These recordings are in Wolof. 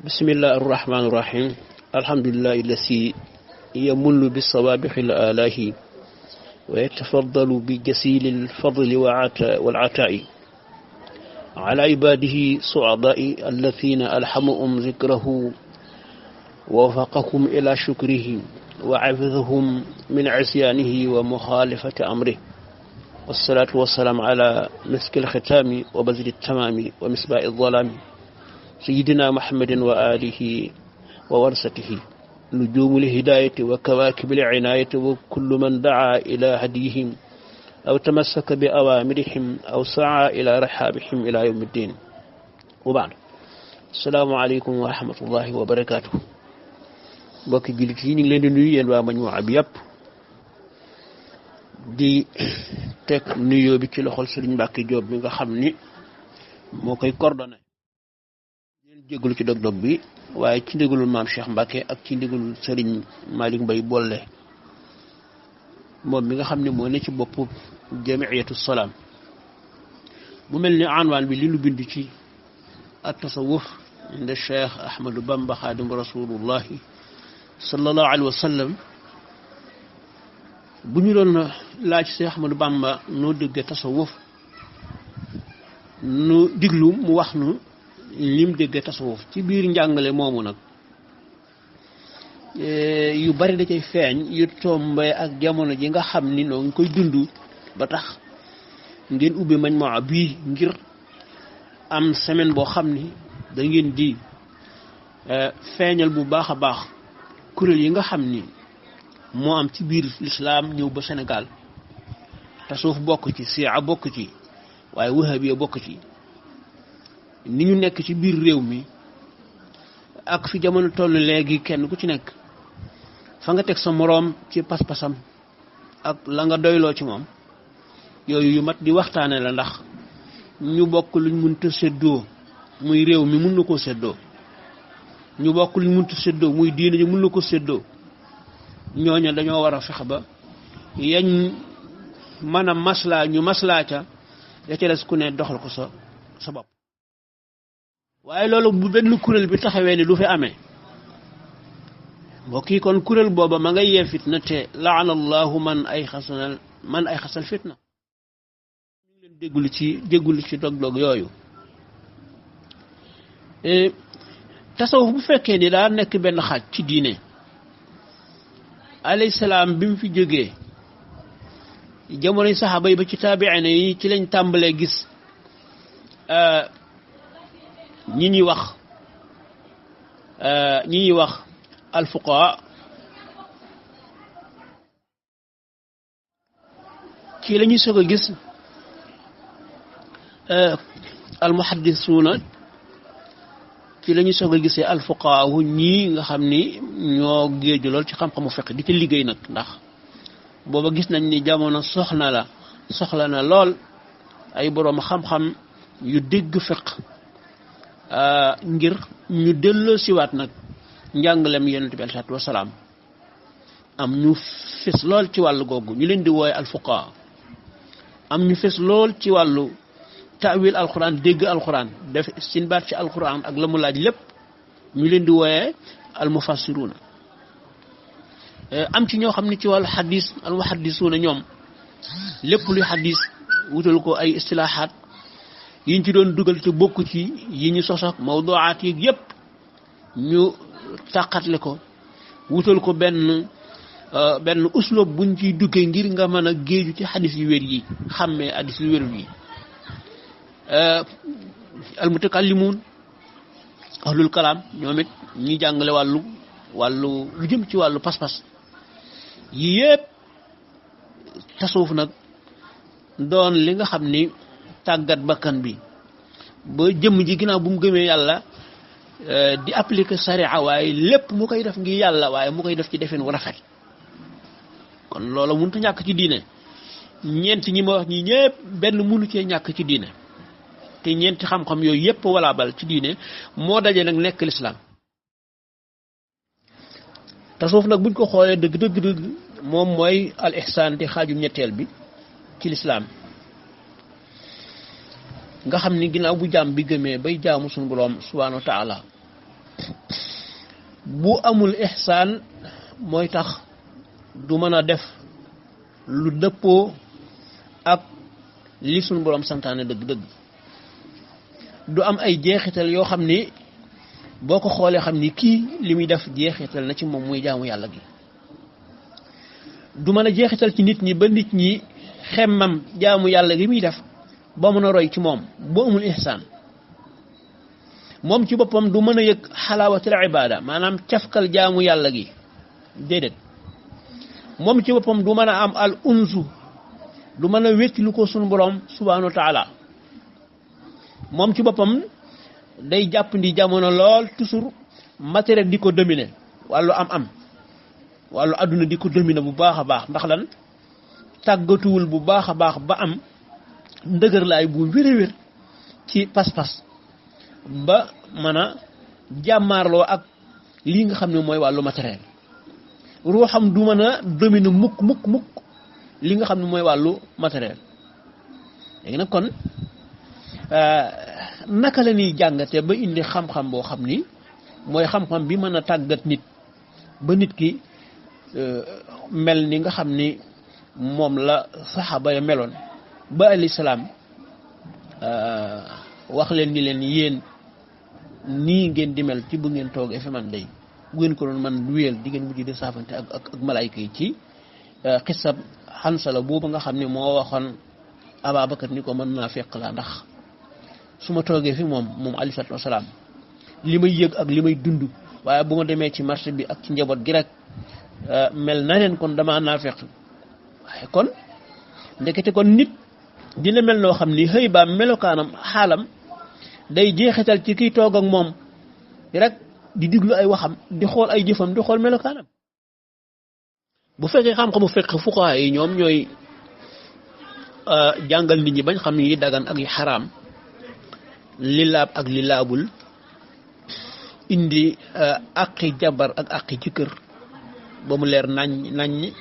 بسم الله الرحمن الرحيم الحمد لله الذي يمل بالصوابح الآلاه ويتفضل بجسيل الفضل والعطاء على عباده سعداء الذين ألحمهم ذكره ووفقهم إلى شكره وعفظهم من عصيانه ومخالفة أمره والصلاة والسلام على مسك الختام وبذل التمام ومسباء الظلام سيدنا محمد وآله وورثته نجوم الهداية وكواكب العناية وكل من دعا إلى هديهم أو تمسك بأوامرهم أو سعى إلى رحابهم إلى يوم الدين وبعد السلام عليكم ورحمة الله وبركاته mbokki jullit yi ñu ngi leen di nuyu yéen waa Majmua bi yëpp di teg nuyoo bi ci loxol Serigne Mbacke Diop bi nga xam ni moo koy coordonné leen jégalu ci dog-dog bi waaye ci ndigalul maam Cheikh Mbacke ak ci ndigalul Serigne Malick Mbaye boole moom mi nga xam ne moo ne ci boppu Jamiyatu Salaam mu mel ni anwaan bi li nu bind ci at-tasawuf inda Cheikh Ahmadou Bamba Xaadimu Rasulullahi sallallahu alayhi wa sallam bu ñu doon laaj Cheikh Ahmadou Bamba noo dëggee tasawuf nu diglu mu wax nu lim dëggee tasawuf ci biir njàngale moomu nag yu bari da cay feeñ yu tombe ak jamono ji nga xam ni noo ngi koy dund ba tax ngeen ubbi Majmua bii ngir am semaine boo xam ni da ngeen di feeñal bu baax a baax kuréel yi nga xam ni moo am ci biir lislaam ñëw ba Sénégal tasawuf bokk ci siya bokk ci waaye wahabiya bokk ci ni ñu nekk ci biir réew mi ak fi jamono toll léegi kenn ku ci nekk fa nga teg sa moroom ci pas-pasam ak la nga doyloo ci moom yooyu yu mat di waxtaane la ndax ñu bokk luñ mënta séddoo muy réew mi mën na koo séddoo ñu bokk luñ mënta séddoo muy diine ji mën na ko séddoo ñooñu dañoo war a fexe ba yañ mën a maslaa ñu maslaa ca ya ca des ku ne doxal ko sa bopp waaye loolu bu benn kuréel bi taxawee ni du fi amee mbokk yi kon kuréel booba ma ngay yee fitna te laana allahu man ay xasal fitna ñu ngi leen déggulu ci dog-dog yooyu tasawuf bu fekkee ni daa nekk benn xaaj ci diine alayhi salaam bi mu fi jógee jamonoy saxaaba yi ba ci taabiina yi ci lañ tàmbalee gis ñi ñuy wax alfuqaha ci la ñuy soog a gis almuhaddisuuna ci la ñuy soog a gisee alfuqaha wu ñii nga xam ni ñoo géeju lool ci xam-xamu fiqh di ci liggéey nag ndax booba gis nañ ni jamono soxla na lool ay boroom xam-xam yu dégg fiqh ngir ñu delloo siwaat nag njàngalem yonent bi alayhi wasalaam am ñu fes lool ci wàllu googu ñu leen di wooye alfuqaha am ñu fes lool ci wàllu taawil alquran dégg alquran def sinbaat ci alquran ak la mu laaj lépp ñu leen di wooye almufassiruna am ci ñoo xam ne ci wàllu xadis almuhaddisuuna ñoom lépp luy xadis wutal ko ay istilaaxaat yiñ ci doon dugal te bokk ci yi ñu sos ak mawduaat yi yépp ñu tàqatle ko wutal ko benn usloob buñ ciy duggee ngir nga mën a géeju ci xadis yu wér yi xàmmee xadis yu wérul yi almutakallimuun ahlul kalaam ñoom it ñi jàngale wàllu lu jëm ci wàllu pas-pas yi yépp tasawuf nag doon li nga xam ni tàggat bakkan bi ba jëmm ji ginnaaw bu mu gëmee yàlla di appliquer sariya waaye lépp mu koy def ngir yàlla waaye mu koy def ci defin wu rafet kon loolu mënut a ñàkk ci diine ñeent ñi ma wax ñi ñépp benn mënu cee ñàkk ci diine te ñeenti xam-xam yooyu yépp wala bal ci diine moo daje nag nekk lislaam tasawuf nag buñ ko xoolee dëgg moom mooy al ihsaan di xaaju ñetteel bi ci lislaam nga xam ni ginnaaw bu jaam bi gëmee bay jaamu suñu boroom subhaanahu wa taala bu amul ihsaan mooy tax du mën a def lu dëppoo ak li sunu borom santaane dëgg-dëgg du am ay jeexital yoo xam ni boo ko xoolee xam ni kii li muy def jeexital na ci moom muy jaamu yàlla gi du mën a jeexital ci nit ñi ba nit ñi xemmam jaamu yàlla gi muy def ba mën a roy ci moom bu amul ihsaan moom ci boppam du mën a yëg xalaawatul ibaada maanaam cafkal jaamu yàlla gi déedéet moom ci boppam du mën a am al unsu du mën a wékki lu ko sunu borom subhanahu wa taala moom ci boppam day jàpp ndi jamono lool toujours matériel di ko dominer wàllu am wàllu àdduna di ko dominer bu baax a baax ndax lan tàggatuwul bu baax a baax ba am ndëgër laay bu wér ci pas-pas ba mën a jàmmaarloo ak lii nga xam ne mooy wàllu matériel ruuxam du mën a dominer mukk li nga xam ne mooy wàllu matériel léegi nag kon naka la ñuy jàngate ba indi xam-xam boo xam ni mooy xam-xam bi mën a tàggat nit ba nit ki mel ni nga xam ni moom la saxaaba ya meloon ba alayhi salaam wax leen ni leen yéen nii ngeen di mel ci bu ngeen toogee fi man day bu ngeen ko doon man wéyal di ngeen mujj di saafante ak malaayka yi ci xisab Hansala boobu nga xam ne moo waxoon Ababakar ni ko mën naa fekk laa ndax su ma toogee fi moom alayhi salaatu wasalaam li may yëg ak li may dund waaye bu ma demee ci marché bi ak ci njaboot gi rek mel na leen kon damaa naa fekk waaye kon ndekete kon nit dina mel noo xam ni xëy ba melokaanam xaalam day jeexital ci kiy toog ak moom rek di diglu ay waxam di xool ay jëfam di xool melokaanam bu fekkee xam-xamu fekk fuqahaa yi ñoom ñooy jàngal nit ñi bañ xam yi dagan ak yi xaraam li laab ak li laabul indi àqi jabar ak àqi jëkkër ba mu leer nañ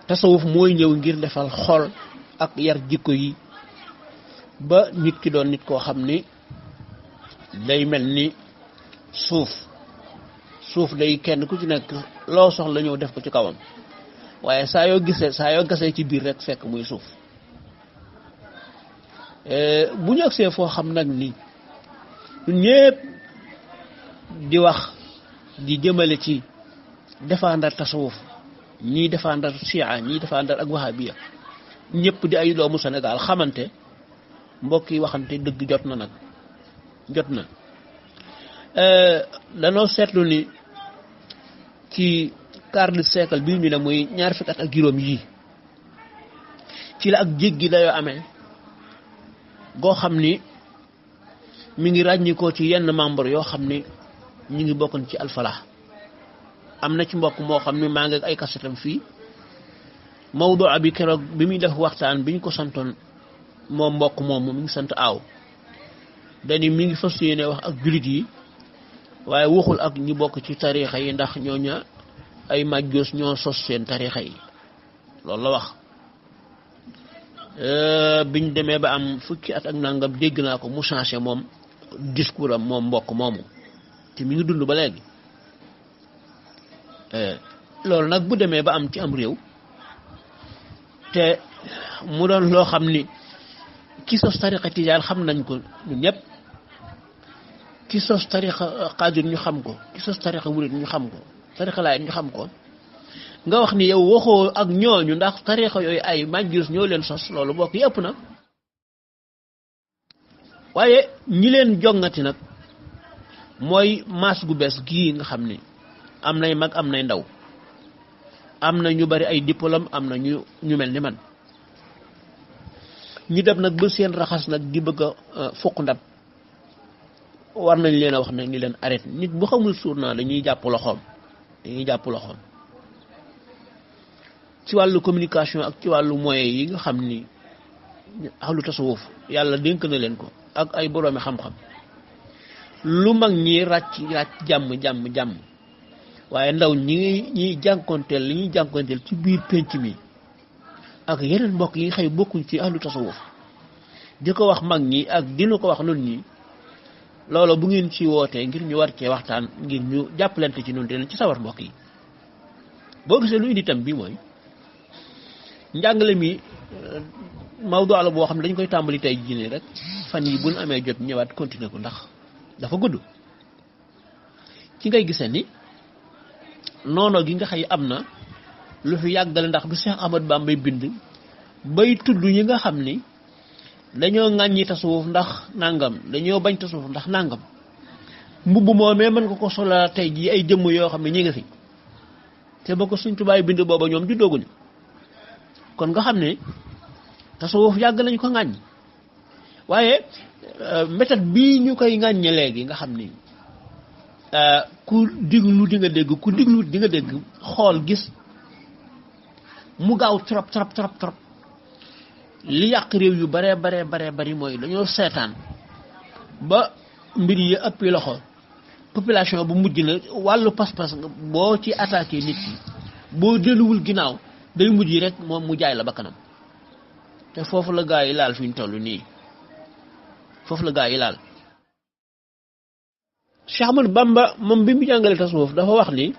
tasawuf mooy ñëw ngir defal xol ak yar jikko yi ba nit ki doon nit koo xam ni day mel ni suuf day kenn ku ci nekk loo soxla ñëw def ko ci kawam waaye saa yoo gasee ci biir rek fekk muy suuf bu ñu agsee foo xam nag ni ñun ñëpp di wax di jëmale ci défendre tasawuf ñii défendre chia ñii défendre ak wahabiya ñëpp di ay doomu Sénégal xamante mbokk yi waxante dëgg jot na nag danoo seetlu ni ci quart de siècle bii ñu ne muy ñaar fukki at ak juróom yii ci la ak jéggi dayoo amee goo xam ni mi ngi ràññikoo ci yenn membre yoo xam ni ñu ngi bokkoon ci alfalaah am na ci mbokk moo xam ni maa ngi ak ay kasetam fii mawdu bi keroog bi muy def waxtaan bi ñu ko santoon moom mbokk moomu mi ngi sant aaw dani mi ngi fas yéene wax ak jullit yi waaye waxul ak ñi bokk ci tariixa yi ndax ñooña ay majjoos ñoo sos seen tariixa yi loolu la wax biñ demee ba am fukki at ak nangam dégg naa ko mu changé moom discours am moom mbokk moomu te mi ngi dund ba léegi loolu nag bu demee ba am ci am réew te mu doon loo xam ni ki sos tariqa tijaan xam nañ ko ñun ñëpp ki sos tariqa xaadir ñu xam ko ki sos tariqa murid ñu xam ko tariqa laay ñu xam ko nga wax ni yow waxoo ak ñooñu ndax tariqa yooyu ay majjus ñoo leen sos loolu bokk yëpp na waaye ñi leen jongati nag mooy maas gu bees gii nga xam ni am nay mag am nay ndaw am na ñu bari ay diplôme am na ñu mel ni man ñu dem nag ba seen raxas nag di bëgg a fukk ndab war nañ leen a wax nag ni leen arrêté nit bu xamul suur naa dañuy jàpp loxoom ci wàllu communication ak ci wàllu moyens yi nga xam ni ahlu tasawuf yàlla dénk na leen ko ak ay boroomi xam-xam lu mag ñi ràcc jàmm waaye ndaw ñi jànkonteel li ñuy jànkonteel ci biir penc mi ak yeneen mbokk yi xëy bokkuñ ci ahlu tasawuf di ko wax mag ñi ak dina ko wax nun ñi loolu bu ngeen ci wootee ngir ñu war cee waxtaan ngir ñu jàppalante ci noonu dinañ ci sawar mbokk yi boo gisee lu indi tam bi mooy njàngale mi mawdu la boo xam ne dañ koy tàmbali tey jii rek fan yi bu ñu amee jot ñëwaat continuer ko ndax dafa gudd ci ngay gisee ni noonu gi nga xëy am na lu fi yàggale ndax bi Cheikh Ahmad Bamba bind bay tudd ñi nga xam ni dañoo ŋàññi tasawuf ndax nangam dañoo bañ tasawuf ndax nangam mbubb moomee mën nga ko sola tey jii ay jëmm yoo xam ne ñi nga fi te ba ko Sëñ Tuubaa bind booba ñoom juddooguñu kon nga xam ne tasawuf yàgg nañ ko ŋàññ waaye méthode bii ñu koy ŋàññe léegi nga xam ni ku diglu di nga dégg ku diglu di nga dégg xool gis mu gaaw trop trop trop trop li yàq réew yu bare bari mooy dañoo seetaan ba mbir yi ëpp loxo population bu mujj na wàllu pas-pas boo ci attaqué nit ki boo delluwul ginnaaw day mujj rek moom mu jaay la ba kanam te foofu la gaa yi laal fi ñu toll nii foofu la gaa yi laal. Cheikh Ahmadou Bamba moom bi mu jàngale tasawuf dafa wax ni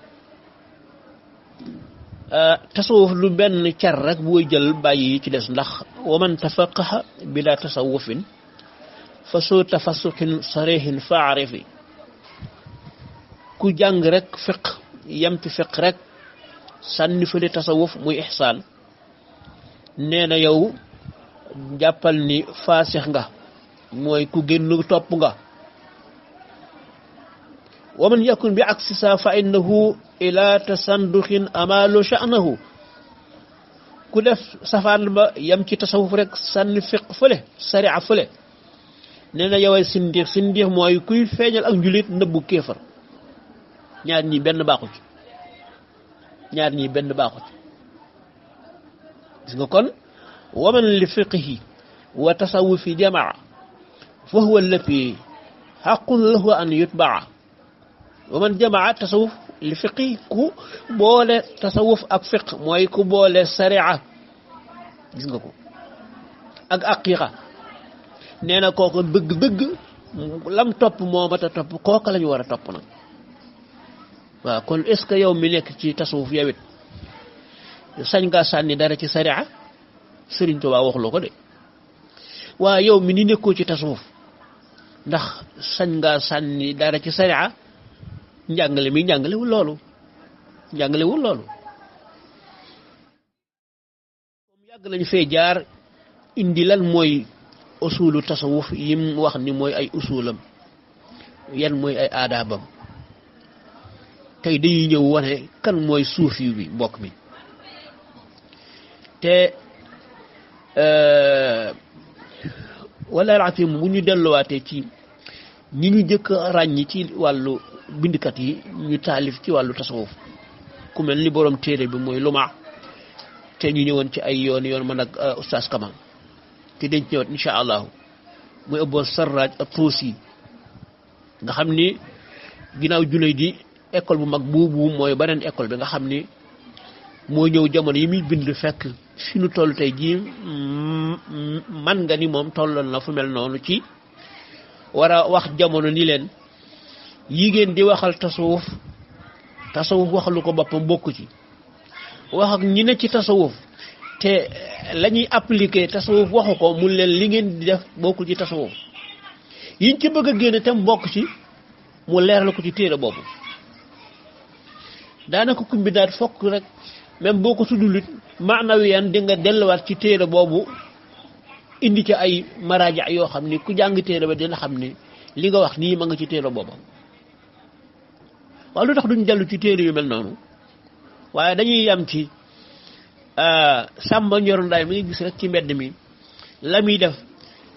tasawuf lu benn car rek booy jël bàyyi yi ci des ndax waman tafaqaha bila tasawufin fa soo tafasuqin sarihin faarifi ku jàng rek fiq yem ci fiq rek sànni fële tasawuf muy ihsaan nee na yow jàppal ni faasix nga mooy ku génn topp nga waman yakun bi aksi sa fa innahu ila tasanduxin amalu sha'nahu ku def safaan ba yam ci tasawuf rek sànni fiq fële sariya fële nee na yoway sindiix mooy kuy feeñal ak njulit nëbbu kéefar ñaar ñi benn baaxu ci gis nga kon waman li fiqihi wa tasawufi jamaa fa huwa allati xaqun lahu an yutbaa waman jamaa tasawuf li fiqi ku boole tasawuf ak fiq mooy ku boole sariya gis nga ko ak aqiqa nee na kooku dëgg lam topp moo mat a topp kooka la ñu war a topp nag waaw kon est ce que yow mi nekk ci tasawuf yow it sañ ngaa sànni dara ci sariya Sëriñ Tuubaa waxuloo ko de waaw yow mi ni nekkoo ci tasawuf ndax sañ ngaa sànni dara ci sariya njàngalewul loolu comme yàgg nañu fee jaar indi lan mooy usulu tasawuf yim wax ni mooy ay usulam yan mooy ay aadaabam tey dañuy ñëw wane kan mooy suufi bi mbokk mi te wala alazim bu ñu delluwaatee ci ñi ñu jëkk ràññi ci wàllu bindkat yi ñu taalif ci wàllu tasawuf ku mel ni borom téere bi mooy Luma te ñu ñëwoon ci ay yoon man ak oustaz Kama te dañ ñëwaat insha allahu muy Abu Sarraj at-Tusi nga xam ni ginnaaw Junayd di école bu mag boobu mooy beneen école bi nga xam ni moo ñëw jamono yi muy bind fekk fi nu toll tey jii man nga ni moom tolloon na fu mel noonu ci war a wax jamono ni leen yi ngeen di waxal tasawuf waxalu ko boppam bokku ci wax ak ñi ne ci tasawuf te la ñuy appliquer tasawuf waxu ko mu leen li ngeen di def bokku ci tasawuf yiñ ci bëgg a génne tam bokk ci mu leer la ko ci téere boobu daanaka kum bi daal fokk rek même boo ko tuddulit maanawiyan di nga delluwaat ci téere boobu indi ci ay maraaja yoo xam ni ku jàng téere ba dina xam ni li nga wax nii ma nga ci téere boobu waaw lu tax duñ dellu ci téere yu mel noonu waaye dañuy yam ci Samba Ndior Ndaay mi ngi gis rek ci mbedd mi la muy def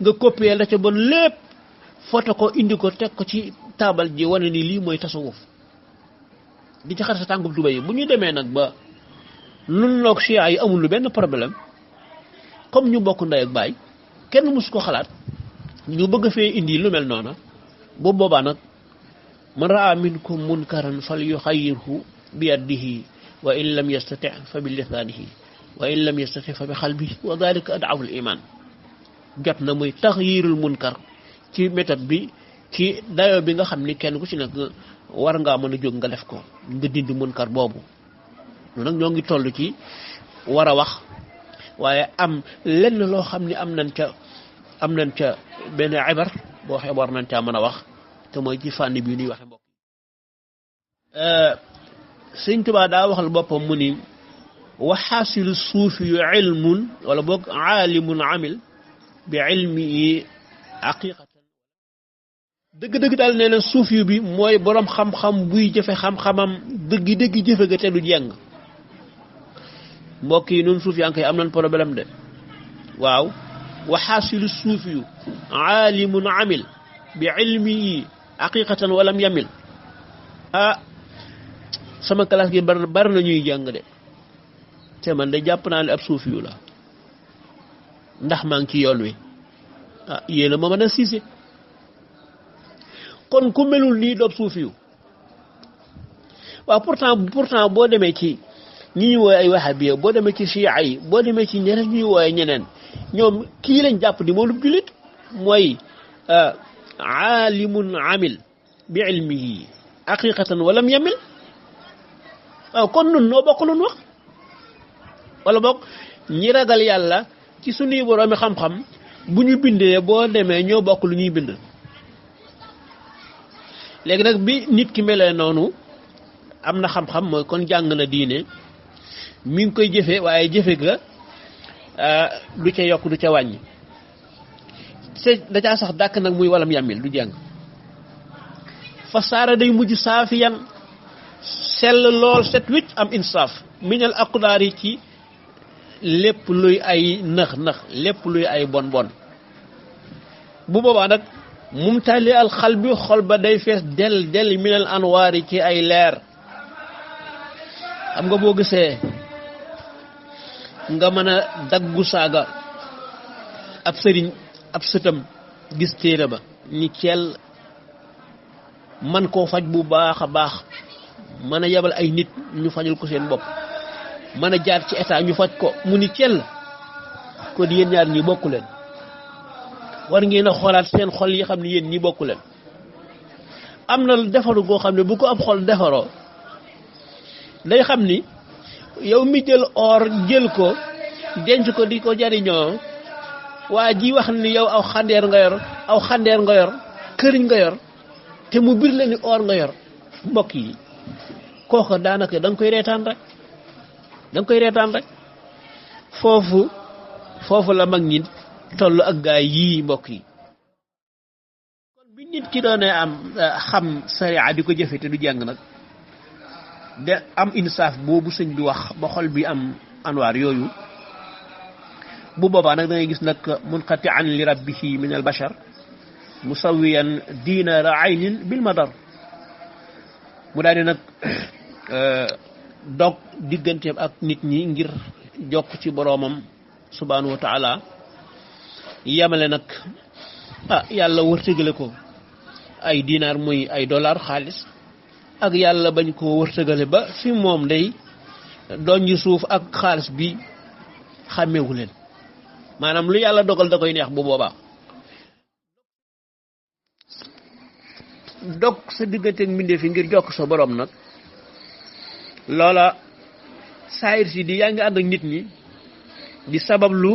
nga copier la ca bon lépp foto ko indi ko teg ko ci taabal ji wane ni lii mooy tasawuf di ci xar sa tàngub tuba yi bu ñu demee nag ba nun noog chia yi amul lu benn problème comme ñu bokk ndey ak baay kenn mus ko xalaat ñu bëgg fee indi lu mel noona bu boobaa nag man raa minkum munkaran fal yuxayyirhu bi yadihi wa in lam yastati fa bi lisaanihi wa in lam yastati fa bi xalbihi wa dalika ad'afu al iman jot na muy taxyirul munkar ci méthode bi ci dayo bi nga xam ni kenn ku ci nekk war ngaa mën a jóg nga def ko nga dindi munkar boobu nag ñoo ngi toll ci war a wax waaye am lenn loo xam ni am nañ ca benn ibar boo xee war nañ caa mën a wax te mooy ci fànn bii nuy waxe mbokk Sëñ Tuubaa daa waxal boppam mu ni wa xaasilu suufi yu ilmun wala boog aalimun amil bi ilmihi haqiqatan dëgg-dëgg daal nee na suufi bi mooy boroom xam-xam buy jëfe xam-xamam dëgg jëfe ga te du jeng mbokk yi noonu suufi yaa ngi koy am nañ problème de waaw wa xaasilu suufi yu aalimun amil bi ilmihi haqiqatan walam yamil sama classe gi bari na ñuy jàng de te man de jàpp naa ne ab suufi yu la ndax maa ngi ci yoon wi yéena ma mën a siise kon ku melul nii doob suufi yu waaw pourtant boo demee ci ñi ñuy wooye ay wahabiya boo demee ci chia yi boo demee ci ñeneen ñuy wooye ñeneen ñoom kii lañ jàpp di moo lu jullit mooy aalimun amil bi ilmihi haqiqatan walam yamil waaw kon nun noo bokk luñ wax wala bokk ñi ragal yàlla ci suñuy boroomi xam-xam bu ñu bindee boo demee ñoo bokk lu ñuy bind léegi nag bi nit ki melee noonu am na xam-xam mooy kon jàng na diine mi ngi koy jëfe waaye jëfe ga du ca yokk du ca wàññi da caa sax dàkk nag muy walam yàmmil du jàng fa saara day mujj saafiyan sell lool set wicc am insaaf minal aqdaar yi ci lépp luy ay nax lépp luy ay bon bu boobaa nag mumtali al xal bi xol ba day fees del minal anwaar yi ci ay leer xam nga boo gisee nga mën a daggu saaga ab sëriñ ab sëtam gis téere ba ni ceel man koo faj bu baax a baax mën a yebal ay nit ñu fajal ko seen bopp mën a jaar ci état ñu faj ko mu ni cell ko di yéen ñaar ñi bokku leen war ngeen a xoolaat seen xol yi xam ne yéen ñi bokku leen am na defaru goo xam ne bu ko ab xol defaroo day xam ni yow mi jël or jël ko denc ko di ko jariñoo waa ji wax ni yow aw xandeer nga yor këriñ nga yor te mu bir la ni or nga yor mbokk yi kooku daanaka da nga koy reetaan rek foofu la mag ñi toll ak gaay yii mbokk yi kon bi nit ki doone am xam sariya di ko jëfe te du jàng nag de am insaaf boobu sëñ bi wax ba xol bi am anwaar yooyu bu boobaa nag da ngay gis nag munqati'an li rabbihi min al bashar musawiyan diinara aynin bil madar mu daal di nag dog digganteem ak nit ñi ngir jokk ci boroomam subhanahu wa taala yemale nag yàlla wërtëgale ko ay dinaar muy ay dollar xaalis ak yàlla bañ koo wërtëgale ba fi moom day doñ suuf ak xaalis bi xàmmeewu leen maanaam lu yàlla dogal da koy neex bu boobaa dog sa digganteeg mbindeef yi ngir jokk sa borom nag loola saayir si di yaa ngi ànd ak nit ñi di sabablu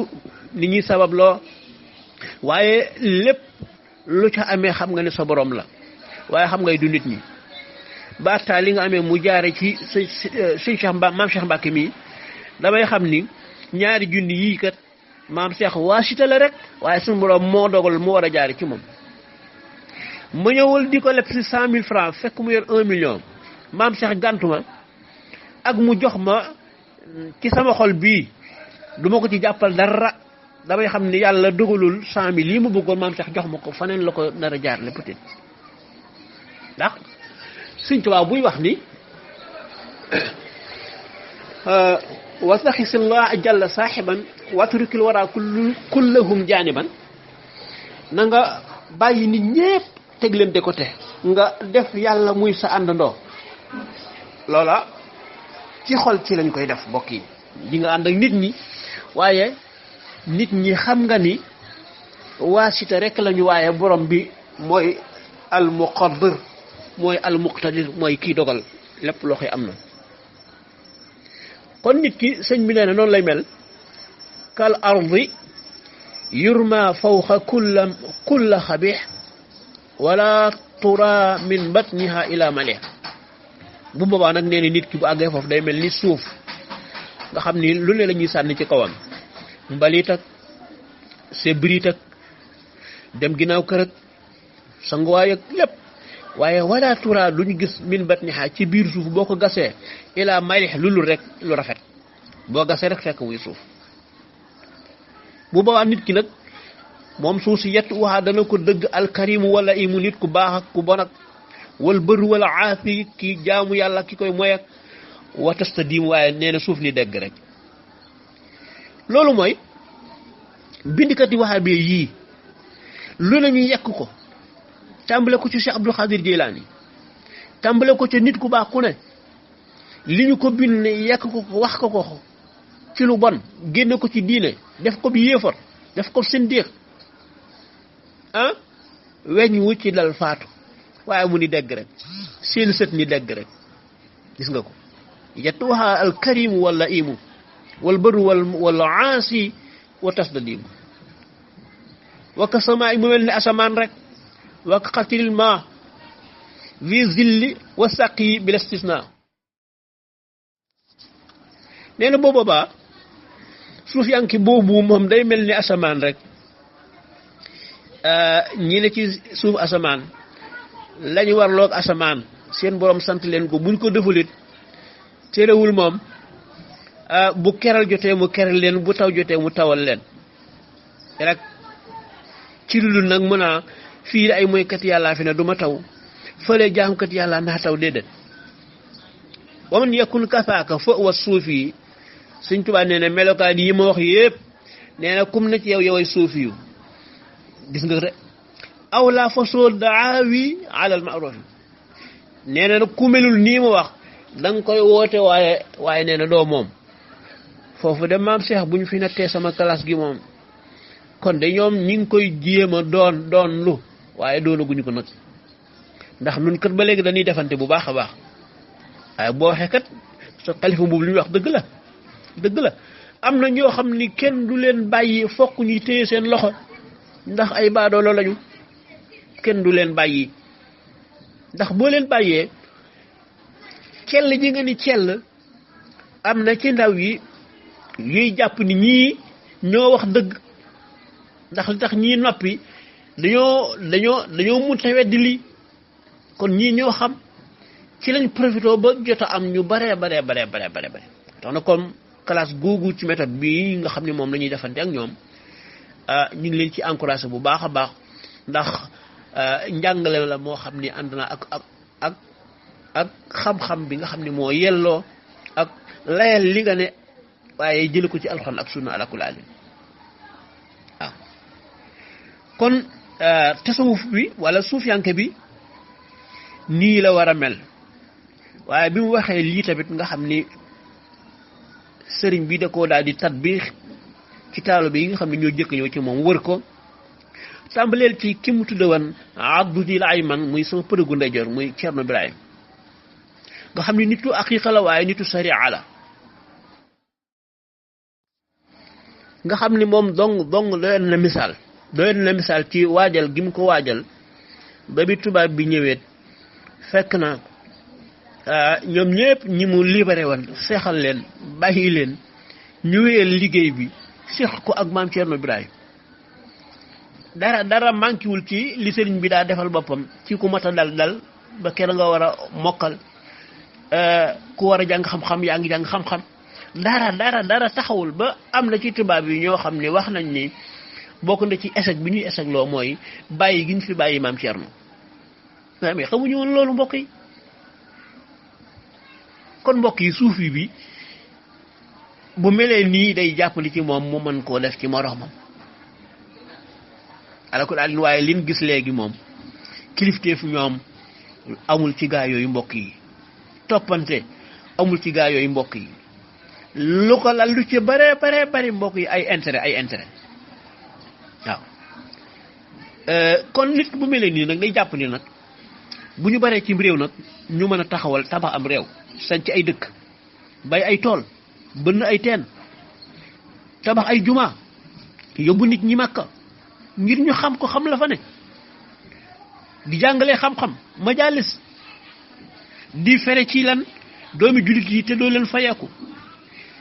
ni ñuy sababloo waaye lépp lu ca amee xam nga ne sa borom la waaye xam ngay du nit ñi baataa li nga amee mu jaare ci sëñ Cheikh maam Cheikh Mbacke mii damay xam ni ñaari junni yii kat maam Cheikh waasita la rek waaye suñu borom moo dogal mu war a jaare ci moom ma ñëwul di ko leb si 100 000 francs fekk mu yor 1 million maam Cheikh gàntu ma ak mu jox ma ci sama xol bii duma ko ci jàppal dara damay xam ni yàlla dogalul 100 000 lii mu bëggoon maam Cheikh jox ma ko faneen la ko nar a jaarle peut-être ndax Sëñ Tuubaa buy wax ni wa taxisillah jalla saaxiban watrukil wara kullahum jaaniban na nga bàyyi nit ñépp teg leen de côté nga def yàlla muy sa àndandoo loola ci xol ci lañ koy def mbokk yi di nga ànd ak nit ñi waaye nit ñi xam nga ni waasita rek lañu waaye borom bi mooy al muqaddir mooy al muqtadir mooy kii dogal lépp loo xëy am na kon nit ki sëñ bi nee na noonu lay mel kal ardi yurma fawqa kulla xabix wala tura min batniha ila malih bu boobaa nag nee na nit ki bu àggee foofu day mel ni suuf nga xam ni lu ne la ñuy sànni ci kawam mbalit ak sebrit ak dem ginnaaw kër ak sanguwaay ak lépp waaye wala tura duñu gis min batniha ci biir suuf boo ko gasee ila malih lulul rek lu rafet boo gasee rek fekk muy suuf bu boobaa nit ki nag moom suuf si yett waxaa dana ko dëgg alkarimu wala imu nit ku baax ak ku bon ak wal bëru wala aafi ki jaamu yàlla ki koy moy ak watasta diim waaye nee na suuf ni dégg rek loolu mooy bindikat yi waxaa bee yii lu nañu yekk ko tàmbale ko ci Cheikh Abdul Xaadir Jeylaani tàmbale ko ci nit ku baax ku ne li ñu ko bind ne yekk ko wax ko ci lu bon génne ko ci diine def ko bi yéefar def ko sindiq weñ wu ci dal faatu waaye mu ni dégg rek seen sët ni dégg rek gis nga ko yettuha al karim wala imu wal baru wala aasi wa tasdadim wa ka sama mu mel ni asamaan rek wa ka xatilil ma vi zilli wa saqi bil istisna nee na boobaa suuf yanki boobu moom day mel ni asamaan rek ñi ne ci suuf asamaan lañu warloog asamaan seen borom sant leen ko buñ ko defulit terewul moom bu keral jotee mu keral leen bu taw jotee mu tawal leen rek ci lu nag mën a fii ay moykat yàllaa fi ne du ma taw fële jaamkat yàlla naa taw déedéet wa man yakun kafaaka fa wa suuf yi Sëñ Tuubaa nee na melokaan yi ma wax yépp nee na kum na ci yow yoway suufi yu gis nga rek aw la fasoo daawi ala al ma'ruf nee na ku melul nii ma wax da nga koy woote waaye nee na doo moom foofu de maam Cheikh bu ñu fi nattee sama classe gi moom kon de ñoom ñi ngi koy jéem a doon lu waaye doonaguñu ko nag ndax nun kat ba léegi dañuy defante bu baax a baax waaye boo waxee kat sa xalifa boobu li ñuy wax dëgg la am na ñoo xam ni kenn du leen bàyyi fokk ñuy téye seen loxo ndax ay baadoolo lañu kenn du leen bàyyi ndax boo leen bàyyee cell ji nga ni cell am na ci ndaw yi yuy jàpp ni ñii ñoo wax dëgg ndax li tax ñii noppi dañoo munta weddi lii kon ñii ñoo xam ci lañ profité ba jot a am ñu bare tax na comme classe googu ci méthode bi nga xam ne moom la ñuy defante ak ñoom ñu ngi leen ci encouragé bu baax a baax ndax njàngale la moo xam ni ànd na ak xam-xam bi nga xam ne moo yelloo ak layal li nga ne waaye jële ko ci alxuraan ak sunna ala kulli halin waaw kon tasawuf bi wala suufiyanke bi nii la war a mel waaye bi mu waxee lii tamit nga xam ni sëriñ bi da koo daal di tatbiix ci taalibe yi nga xam ne ñoo jëkk ñëw ci moom wër ko tàmbaleel ci ki mu tudde woon Abdul Ayman muy sama përëgu ndeyjoor muy Cerno Birahim nga xam ne nitu aqiqa la waaye nitu sariya la nga xam ni moom dong doyoon na misaal ci waajal gi mu ko waajal ba bi tubaab bi ñëwee fekk na ñoom ñëpp ñi mu libéré woon seexal leen bàyyi leen ñu wéyal liggéey bi seex ko ak maam Cerno Birahim dara manquéwul ci li sëriñ bi daa defal boppam ci ku mat a dal ba kenn nga war a mokkal ku war a jàng xam-xam yaa ngi jàng xam-xam dara taxawul ba am na ci tubaab yi ñoo xam ne wax nañ ni bokk na ci échec bi ñuy échec loo mooy bàyyi gi ñu fi bàyyi maam Cerno mais xamuñu woon loolu mbokk yi kon mbokk yi suufi bi bu melee nii day jàppali ci moom mu mën koo def ci moroomam ala ko daal waaye liñ gis léegi moom kilifteefu ñoom amul ci gaa yooyu mbokk yi toppante amul ci gaa yooyu mbokk yi lu ko lal lu ci bare bari mbokk yi ay intérêt waaw kon nit bu melee nii nag day jàpp ni nag bu ñu baree ci réew nag ñu mën a taxawal tabax am réew sanc ay dëkk bay ay tool bënn ay teen tabax ay juma yóbbu nit ñi Makka ngir ñu xam ko xam la fa ne di jàngalee xam-xam majalis di fere ci lan doomi jullit yi te doo leen fayeeku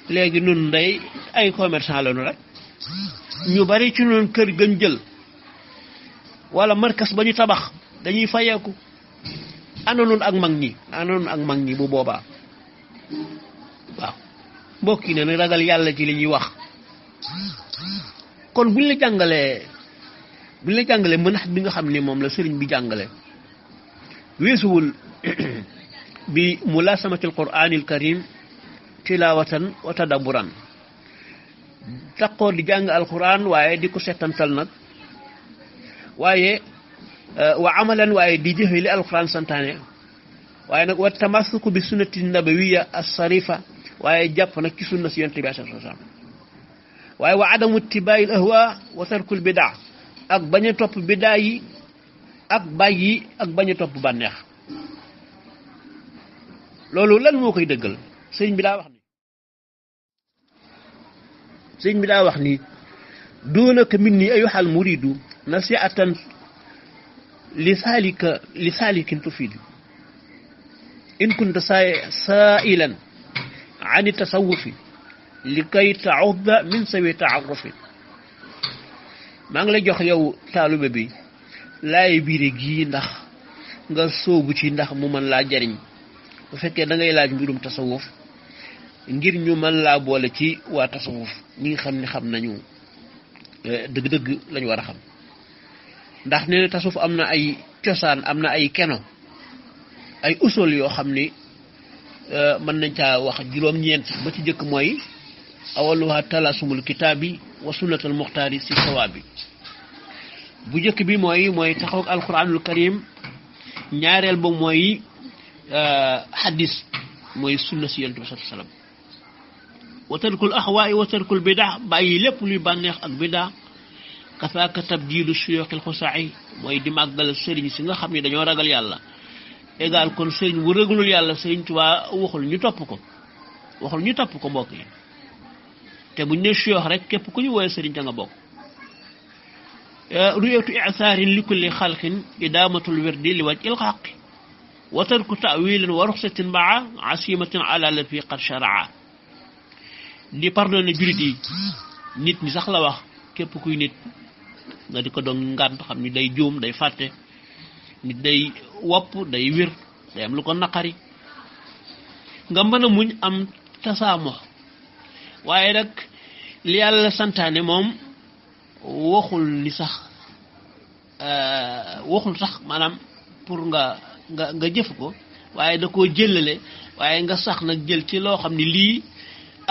léegi nun day ay commerçant lañu rek ñu bari ci noonu kër gën jël wala markas ba ñu tabax dañuy fayeeku anoon ak mag ñi bu boobaa waaw mbokk yi ne ragal yàlla ci li ñuy wax kon buñ la jàngalee mënax bi nga xam ne moom la sëriñ bi jàngale weesuwul bi mulasamatil qur'anil karim tilawatan wa tadabburan taqoo di jàng alquran waaye di ko settantal nag waaye wa amalan waaye di jëfe li alquran santaane waaye nag wa tamassuku bi sunnati nabawiyya as-sarifa waaye jàpp nag ci sunna si yonent bi sallallahu alayhi wasallam waaye wa adamu ittibaa'il ahwa wa tarkul bid'a ak bañ a topp bid'a yi ak bàyyi ak bañ a topp bànneex loolu lan moo koy dëggal sëñ bi daa wax ni doonaka minni ayyuhal muridu nasi'atan li salikin tufidu in kunta sa'ilan an tasawufi likay ta'udda min sawi ta'arrufi maa ngi lay jox yow taalube bi laay biire gii ndax nga soobu ci ndax mu mën laa jariñ bu fekkee da ngay laaj mbirum tasawuf ngir ñu mën laa boole ci waa tasawuf ñi nga xam ne xam nañu dëgg-dëgg lañu war a xam ndax nee na tasawuf am na ay cosaan am na ay keno ay usul yoo xam ni mën nañ caa wax juróom-ñeent ba ci jëkk mooy awaluha talasumul kitaabi wa sunnatul muxtaari si sawaabi bu jëkk bi mooy taxaw ak alquranul karim ñaareel ba mooy hadis mooy sunna si yonent bi sallallahu alayhi wasallam wa tarkul ahwaa'i wa tarkul bidaa bàyyi lépp luy bànneex ak bidaa kasaaka tabjiilu suyuuxil xusaa'i mooy di màggal sëriñ si nga xam ne dañoo ragal yàlla égal kon sëriñ bu ragalul yàlla sëriñ Tuubaa waxul ñu topp ko mbokk yi te buñ ne suyuux rek képp ku ñu woowee sëriñ ca nga bokk ru'yatu i'saarin li kulli xalqin idaamatul wirdi li wajhil haqqi wa tarku ta'wiilin wa ruxsatin ma'a asimatin ala lafi qad shara'a di pardonné julit yi nit ñi sax la wax képp kuy nit nga di ko doon ngànt xam ni day juum day fàtte nit day wopp day wér day am lu ko naqari nga mën a muñ am tasaamox waaye rek li yàlla santaane moom waxul ni sax waxul sax maanaam pour nga jëf ko waaye da koo jëlale waaye nga sax nag jël ci loo xam ni lii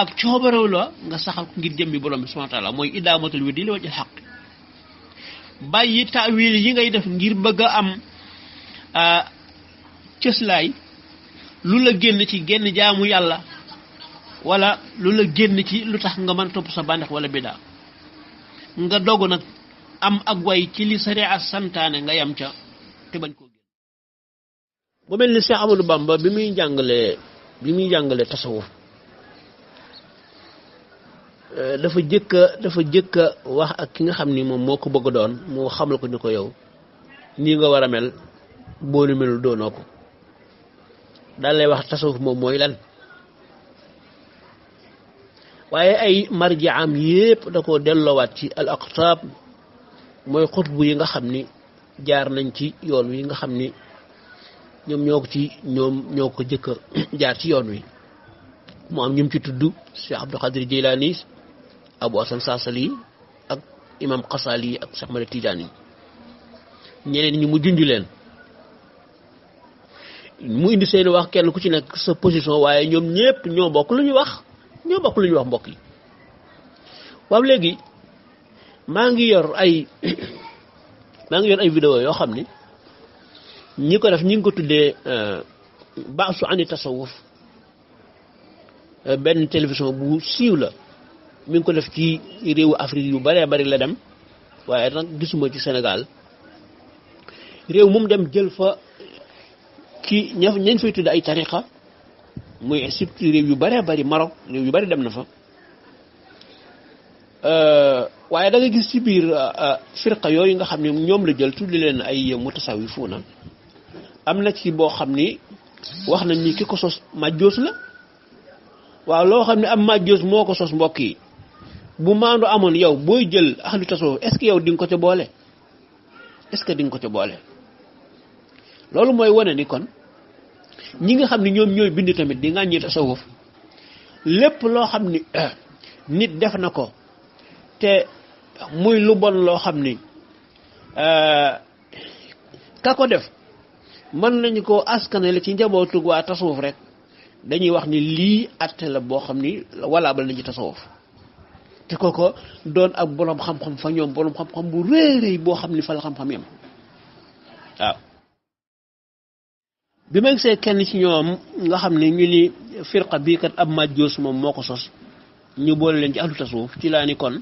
ak coobarew la nga saxal ko ngir jëmmi borom bi subhanahu wa ta'ala mooy idaamatul wirdi li wajhil haqq bàyyi taawil yi ngay def ngir bëgg a am cëslaay lu la génn ci genn jaamu yàlla wala lu la génn ci lu tax nga mën a topp sa bànneex wala bidaa nga dogu nag am ak way ci li sariya santaane nga yam ca te bañ koo génn bu mel ni Cheikh Amadou Bamba bi muy jàngale tasawuf dafa jëkka wax ak ki nga xam ni moom moo ko bëgg doon moo xamal ko ni ko yow nii nga war a mel boo lu melul doonoo ko daal lay wax tasawuf moom mooy lan waaye ay marjaam yépp da ko delloowaat ci al aqtaab mooy xutbu yi nga xam ni jaar nañ ci yoon wi nga xam ni ñoom ñoo ko jëkka jaar ci yoon wi mu am ñum ci tudd Cheikh Abdou Khadir Jilani Abu Hasan Saasali ak imam Xasali ak Cheikh Ahmad Tijaani ñeneen ñi mu junj leen mu indi seen wax kenn ku ci nekk sa position waaye ñoom ñépp ñoo bokk lu ñu wax mbokk yi waaw léegi maa ngi yor ay vidéo yoo xam ni ñi ko def ñi ngi ko tuddee baasu ani tasawuf benn télévision bu siiw la mi ngi ko def ci réewu Afrique yu bare bari la dem waaye nag gisuma ci Sénégal réew moom dem jël fa ki ñañ fay tudd ay tariqa muy surtout réew yu bare bari Maroc réew yu bari dem na fa waaye da nga gis ci biir firqa yooyu nga xam ne ñoom la jël tuddi leen ay mutasawwifuuna am na ci boo xam ni wax nañ ni ki ko sos majjoos la waaw loo xam ne am majjoos moo ko sos mbokk yi bu maandu amoon yow booy jël ahlu tasawuf est-ce que yow di nga ko ca boole est-ce que di nga ko ca boole loolu mooy wane ni kon ñi nga xam ne ñoom ñooy bind tamit di nga ñi tasawuf lépp loo xam ni nit def na ko te muy lu bon loo xam ni ka ko def mën nañu ko askanale ci njabootug waa tasawuf rek dañuy wax ni lii atte la boo xam ni walaabal nañu tasawuf te kooko doon ak borom xam-xam fa ñoom borom xam-xam bu réeréy boo xam ni fa la xam-xam yam waaw bi ma gisee kenn ci ñoom nga xam ne ñu ni firqa bii kat ab majjoos moom moo ko sos ñu boole leen ci ahlu tasawuf ci laa ni kon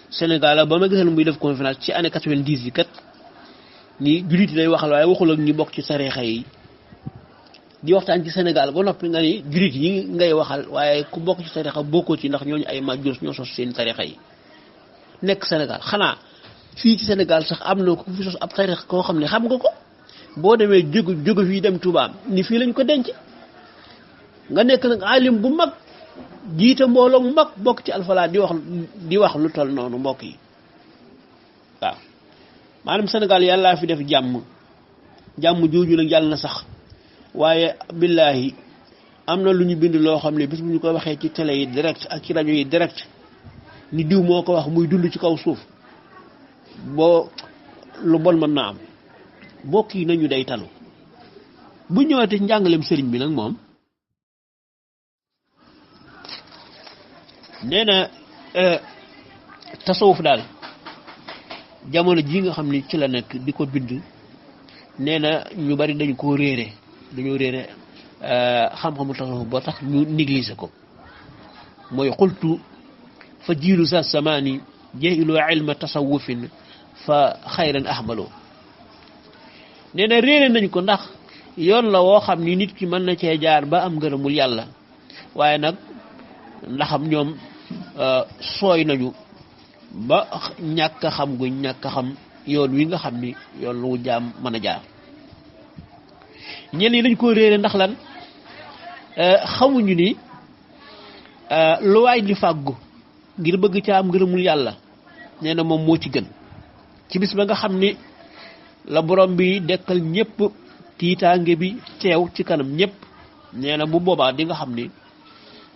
Sénégal ba ma gisal muy def conférence ci année 90 yi kat ni julit lay waxal waaye waxul ak ñi bokk ci tarixa yi di waxtaan ci Sénégal ba noppi nga ni julit yi ngay waxal waaye ku bokk ci tarixa bokkoo ci ndax ñooñu ay majjoos ñoo sos seen tarixa yi nekk Sénégal xanaa fii ci Sénégal sax am na ku fi sos ab tarixa koo xam ne xam nga ko boo demee jóge fii dem Touba ni fii lañ ko denc nga nekk nag alim bu mag jiite mbooloo mu mag bokk ci alfala di wax lu toll noonu mbokk yi waaw maanaam Sénégal yàllaa fi def jàmm jooju nag yàlla na sax waaye billahi am na lu ñu bind loo xam ne bis bu ñu ko waxee ci télé yi direct ak ci rajo yi direct ni diw moo ko wax muy dund ci kaw suuf boo lu bon mën naa am mbokk yi nañu day talu bu ñëwatee njàngaleem sëriñ bi nag moom nee na tasawuf daal jamono ji nga xam ni ci la nekk di ko bind nee na ñu bari dañu koo réere dañoo réere xam-xamu tasawuf boo tax ñu négligé ko mooy xultu fa jiilu sa samaani jahilu ilma tasawufin fa xayran ahmalo nee na réere nañ ko ndax yoon la woo xam ni nit ki mën na cee jaar ba am ngërëmul yàlla waaye nag ndaxam ñoom sooy nañu ba ñàkk a xam gu ñàkk a xam yoon wi nga xam ni yoon lu jaam mën a jaar ñenn ñi dañ ko réere ndax lan xamuñu ni lu waay di fàggu ngir bëgg ca am ngërëmul yàlla nee na moom moo ci gën ci bis ba nga xam ni la borom bi dekkal ñëpp tiitaange bi teew ci kanam ñëpp nee na bu boobaa di nga xam ni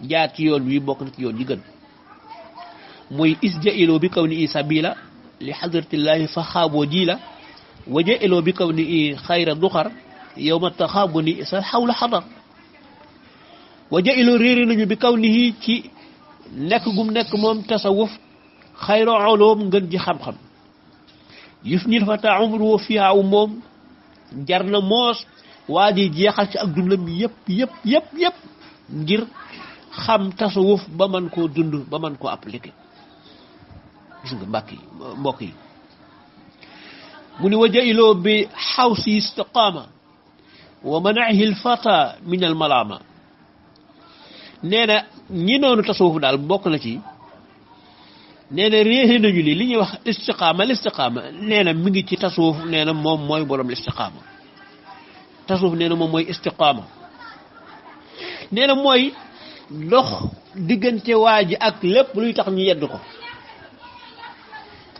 jaar ci yoon wi bokk na ci yoon yi gën muy isjailo bi kaw ni i sabila li hadratillahi fa xaaboo jiila wajailo bi kaw ni i xayra duxar yow ma taxaabu ni sa xawla xadar wajailo réeri nañu bi kaw ni ci nekk gum nekk moom tasawuf xayra oloom ngën ji xam-xam yuf nil fa ta umru fiha moom jar na moos waa ji jeexal ci ak dundam yëpp ngir xam tasawuf ba man koo dund ba man koo appliquer gis nga mbokk yi mu ni wajailoo bi xawsi istiqaama wa manahi alfata min almalama nee na ñi noonu tasawuf daal bokk na ci nee na réere nañu li ñuy wax istiqaama nee na mi ngi ci tasawuf nee na moom mooy borom istiqaama tasawuf nee na moom mooy istiqaama nee na mooy dox diggante waa ji ak lépp luy tax ñu yedd ko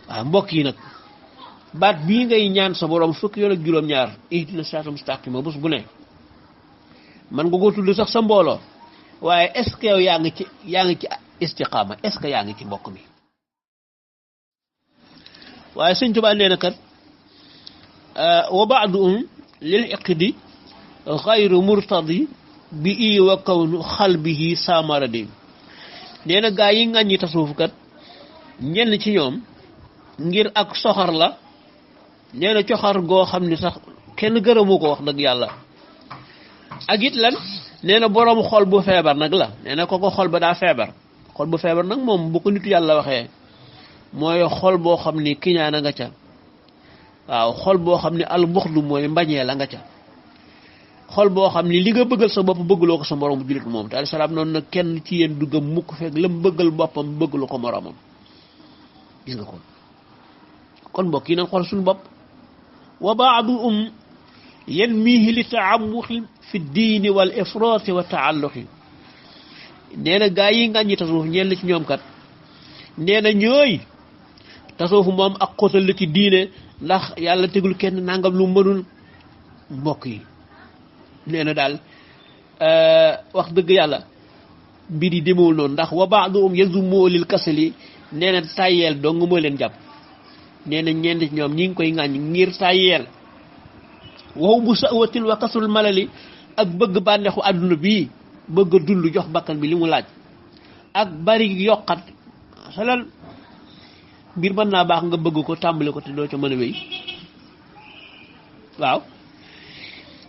waaw mbokk yi nag baat bii ngay ñaan sa borom fukki yoon ak juróom-ñaar ihdina siraatal mustaqima bés bu ne man nga ko tudd sax sa mbooloo waaye est-ce que yow yaa ngi ci istiqaama est-ce que yaa ngi ci mbokk mi waaye sëñ Tuubaa nee na kat wa ba'duhum lil iqdi ghayru murtadi bi i wa kawnu xalbihi samaradi nee na gaa yi ŋàññi tasawuf kat ñenn ci ñoom ngir ak soxar la nee na coxar goo xam ni sax kenn gërëmu ko wax dëgg yàlla ak it lan nee na boroom xol bu feebar nag la nee na ko xol ba daa feebar xol bu feebar nag moom bu ko nitu yàlla waxee mooy xol boo xam ni kiñaan a nga ca waaw xol boo xam ni al buxdu mooy mbañee la nga ca xol boo xam ni li nga bëggal sa bopp bëggaloo ko sa moroom julit moom te alayhi salaam noonu nag kenn ci yéen du gëm mukk fekk lam bëggal boppam bëggalu ko moroomam gis nga ko kon mbokk yi nañ xool suñu bopp wa ba'duhum yanmihi li ta'ammuqi fi diini wal ifraati wa taalluqi nee na gaa yi ngàññi tasawuf ñenn ci ñoom kat nee na ñooy tasawuf moom ak xóotal la ci diine ndax yàlla tegul kenn nangam lu mënul mbokk yi nee na daal wax dëgg yàlla mbir yi demewul noonu ndax wa ba'duhum yazummu lil kasali nee na tàyyeel dong moo leen jàpp nee na ñenn ci ñoom ñi ngi koy ŋàññ ngir tàyyeel wow bu sawatil wa kasrul malali ak bëgg bànneexu àdduna bii bëgg a dund jox bakkan bi li mu laaj ak bari yokkat xelal mbir mën naa baax nga bëgg ko tàmbali ko te doo ca mën a wéy waaw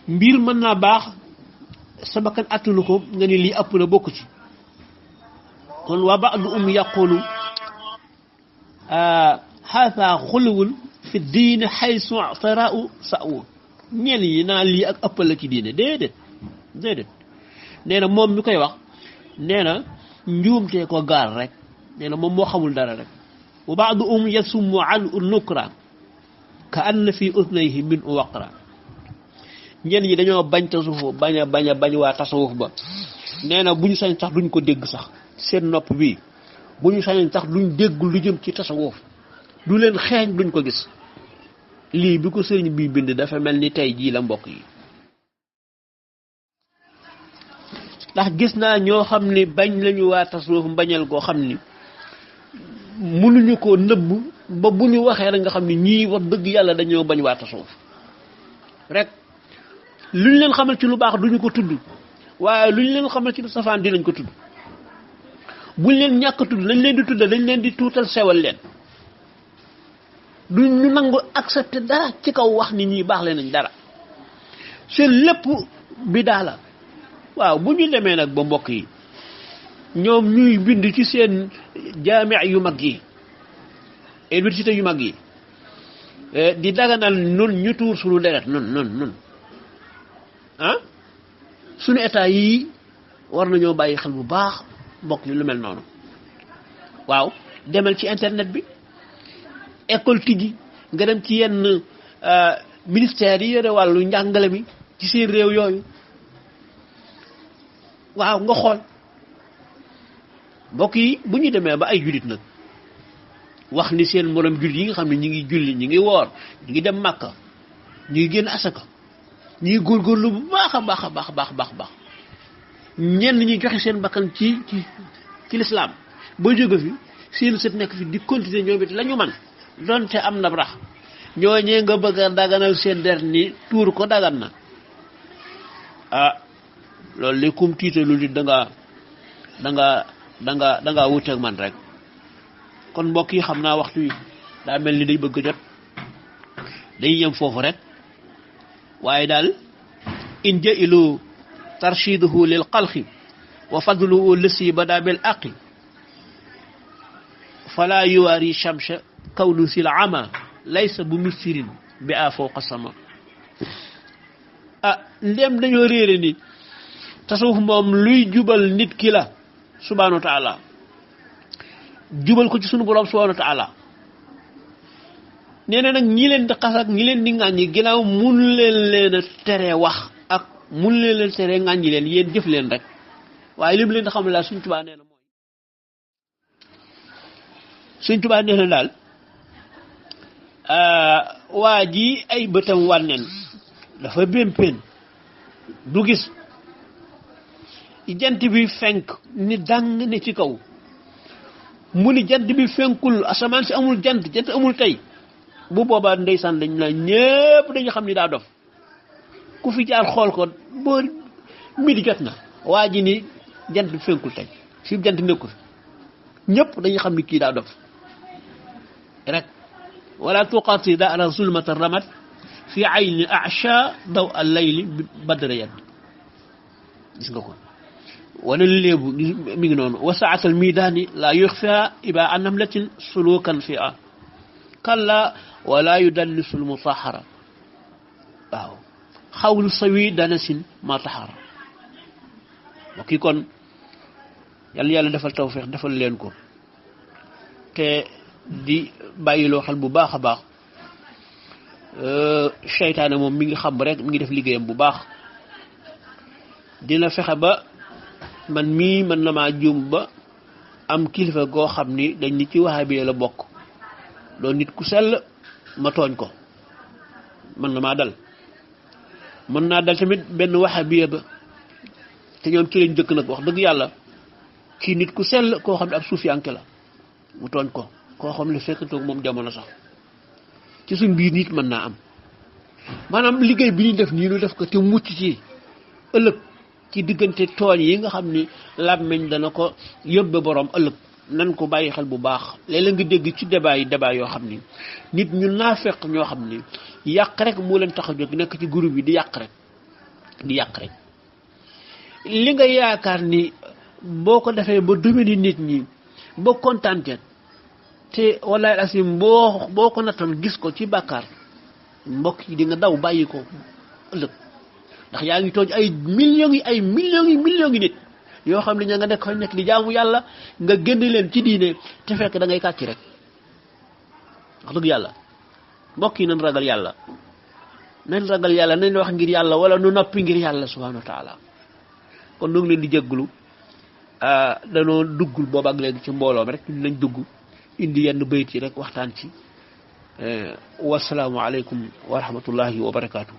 mbir mën naa baax sa bakkan attunu ko nga ni lii ëpp na bokk ci kon wa ba'duhum yaqulu haatha xuluwun fi diine xaysu taraa'u sa'u ñenn yi naa lii ak ëppal la ci diine déedéet nee na moom mi koy wax nee na njuumtee ko gaar rek nee na moom moo xamul dara rek wa ba'duhum yasummu an nukra ka anna fi udnayhi min waqra ñenn ñi dañoo bañ tasawuf bañ waa tasawuf ba nee na bu ñu sañ sax duñ ko dégg sax seen nopp bi bu ñu sañ sax duñ dégg lu jëm ci tasawuf du leen xeeñ duñ ko gis lii bi ko sëriñ bi bind dafa mel ni tey jii la mbokk yi ndax gis naa ñoo xam ni bañ lañu waa tasawuf mbañal goo xam ni mënuñu ko nëbb ba bu ñu waxee rek nga xam ni ñii wax dëgg yàlla dañoo bañ waa tasawuf rek luñ leen xamal ci lu baax duñu ko tudd waaye luñ leen xamal ci lu safaan dinañ ko tudd buñ leen ñàkk tudd lañ leen di tudd dañ leen di tuutal sewal leen duñ ñu nangu accepté dara ci kaw wax ni ñii baax leen nañ dara seen lépp bidaa la waaw bu ñu demee nag ba mbokk yi ñoom ñuy bind ci seen jaami yu mag yi université yu mag yi di daganal nun ñu tuur suñu deret nun ah suñu état yii war nañoo bàyyi xel bu baax mbokk yi lu mel noonu waaw demal ci internet bi école tijji nga dem ci yenn ministères yi yore wàllu njàngale mi ci seen réew yooyu waaw nga xool mbokk yi bu ñu demee ba ay jullit nag wax ni seen morom jullit yi nga xam ne ñi ngi julli ñi ngi woor ñi ngi dem Màkka ñi ngi génn asaka ñi ngi góorgóorlu bu baax a baax ñenn ñi joxe seen bakkan ci lislaam ba jóge fi seen sët nekk fi di continuer ñoom it la ñu man donte am na rax ñooñee nga bëgg a daganal seen der ni tuur ko dagan na ah loolu li kum tiitalu nit da nga wuteeg man rek kon mbokk yi xam naa waxtu yi daa mel ni day bëgg jot day yem foofu rek waaye daal in jailu tarshiduhu lil xalqi wa fadluhu lësi bada bil aqi fala yuwaari shamsa kawnu sil ama laysa bu missirin bi a fawqa sama ah ndem dañoo réere ni tasawuf moom luy jubal nit ki la subhanahu wa ta'ala jubal ko ci sunu borom subhanahu wa ta'ala nee na nag ñi leen di xas ak ñi leen di ŋàññi ginnaaw mun leen a tere wax ak mun leen tere ŋàññi leen yéen jëf leen rek waaye li mu leen di xam la Sëñ Tuubaa nee na mooy Sëñ Tuubaa nee na daal waa ji ay bëtam wànneen dafa bémpéen du gis jant bi fenk ni dàng ne ci kaw mu ni jant bi fenkul asamaan si amul jant amul tey bu boobaa ndeysaan dañ la ñépp dañu xam ni daa dof ku fi jaar xool ko boo midi jot na waa ji ni jant bi fenkul tey fi jant nekkul ñépp dañu xam ni kii daa dof rek wala tuqati dara zulmata ramat fi ayni asha daw al layli badra yad gis nga ko wala léebu mi ngi noonu wasaatal miidaani laa yuxfa iba an namlatin sulukan fi a kalla wala yudallisul mutahara waaw xawlu sawi danasin ma taxar mbokk yi kon yàlla defal tawfiq defal leen ko te di bàyyiloo xel bu baax a baax seytaane moom mi ngi xam rek mi ngi def liggéeyam bu baax dina fexe ba man mii mën na maa juum ba am kilifa goo xam ni dañ ni ci wahabi la bokk doon nit ku sell ma tooñ ko mën na maa dal mën naa dal tamit benn wahabi ba te ñoom ci lañ dëkk nag wax dëgg yàlla kii nit ku sell koo xam ne ab suufiyanke la mu tooñ ko koo xam ne fekk toog moom jamono sax ci suñ biir nit mën naa am maanaam liggéey bi ñu def nii ñu def ko te mucc ci ëllëg ci diggante tooñ yi nga xam ni làmmiñ dana ko yóbbe borom ëllëg nan ko bàyyi xel bu baax léeg-léeg nga dégg ci débat yoo xam ni nit ñu naafeq ñoo xam ni yàq rek moo leen tax a jóg nekk ci groupe yi di yàq rek li nga yaakaar ni boo ko defee ba dominer nit ñi ba kontaan te wallahi asim boo ko nattal gis ko ci bàkkaar mbokk yi di nga daw bàyyi ko ëllëg ndax yaa ngi tooñ ay millions yi nit yoo xam ne ña nga nekk di jaamu yàlla nga génn leen ci diine te fekk da ngay kàcc rek wax dëgg yàlla mbokk yi nañ ragal yàlla nañ wax ngir yàlla wala nu noppi ngir yàlla subhanahu wa taala kon nu ngi leen di jégglu danoo duggul booba ak léegi ci mbooloom rek ñu nañ dugg indi yenn bayit yi rek waxtaan ci wasalaamu aleykum wa rahmatullahi wa barakaatu.